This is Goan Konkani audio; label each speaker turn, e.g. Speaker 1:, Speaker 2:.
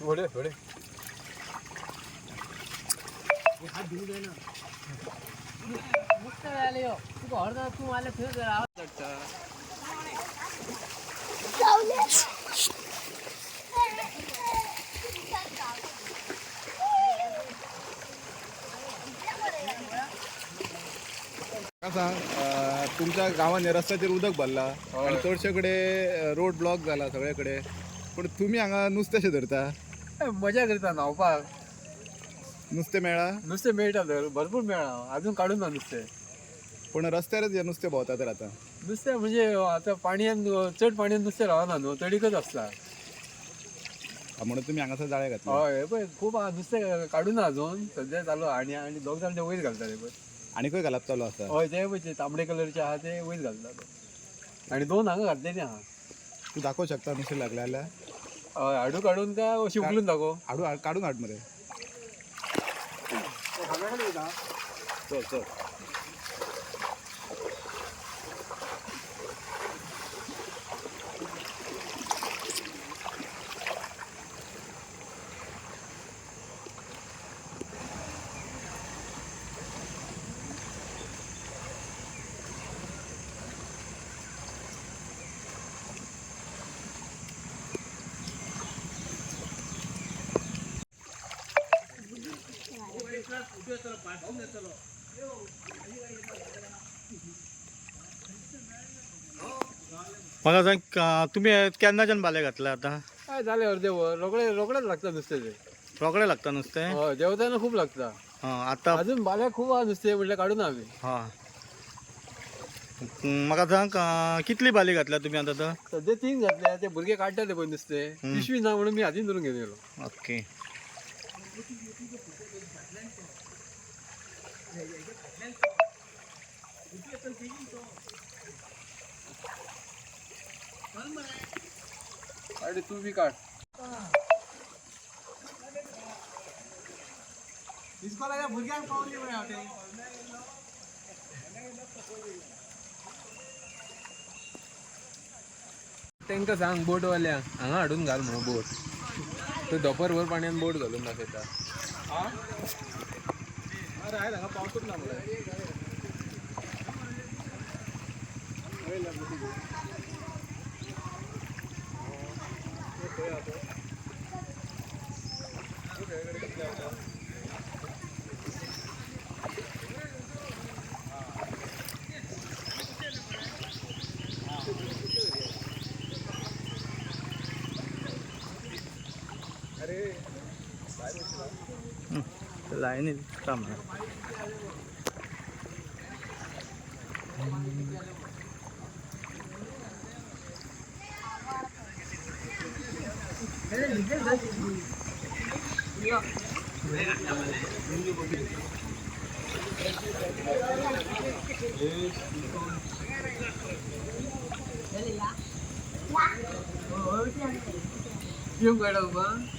Speaker 1: थोडे थोडे
Speaker 2: सांग, तुमच्या गांवांनी रस्त्याचेर उदक भरला आणि चडशे कडेन रोड ब्लॉक जाला सगळे कडेन, पूण तुमी हांगा नुस्तें धरता?
Speaker 1: मजा करता न्हांवपाक.
Speaker 2: नुस्तें मेळ्ळा?
Speaker 1: नुस्तें मेळटा तर, भरपूर मेळ्ळा. अजून काडून ना नुस्तें.
Speaker 2: पूण रस्त्यारच हें नुस्तें भोंवता तर आतां.
Speaker 1: नुस्तें म्हणजे आतां पाणयेन, चड पाणयेन नुस्तें रावना न्हू, तडीकच आसता.
Speaker 2: म्हणून तुमी हांगासर जाळे घातले?
Speaker 1: हय, हे पळय खूब आहा नुस्तें, काडून ना अजून, सद्या चालू आहा. आनी आनी दोग जाण ते वयर घालता ते पळय.
Speaker 2: आनी खंय घालप चालू आसा?
Speaker 1: हय, ते पळय ते तांबडे कलरचे आहा ते वयर घालता आनी दोन हांगा घातलेली आहा.
Speaker 2: तूं दाखोवंक शकता नुस्तें लागलें जाल्यार?
Speaker 1: हय, हाडू काडून काय अशी उखलून दाखोव?
Speaker 2: हाडू, काडून हाड मरे. चल चल.
Speaker 3: म्हाका सांग, तुमी केन्नाच्यान बाले घातले आतां?
Speaker 1: काय जालें अर्दे वर. रोखडे रोखडेच लागता नुस्तें ते.
Speaker 3: रोखडे लागता नुस्तें?
Speaker 1: हय, देंवतना खूब लागता.
Speaker 3: हां, आतां
Speaker 1: अजून बाल्या खूब आहा नुस्तें, म्हटल्यार काडून आमी.
Speaker 3: हां, म्हाका सांग, कितली बाली घातल्या तुमी आतां तर?
Speaker 1: सद्या 3 घातल्या. ते भुरगे काडटा ते पळय नुस्तें, पिशवी ना म्हणून मी हातीन धरून घेवन गेलो.
Speaker 3: ओके.
Speaker 1: अरे तू बी काढ.
Speaker 4: तांकां सांग बोटवाल्या हांगा हाडून घाल म्हणून बोट, तो दोपरभर पाण्यान बोट घालून दाखयता.
Speaker 2: अरे आयज हांगा पावसूच ना मरे.
Speaker 3: लायनी दिसता.
Speaker 4: पिवंक मेळटा तुका?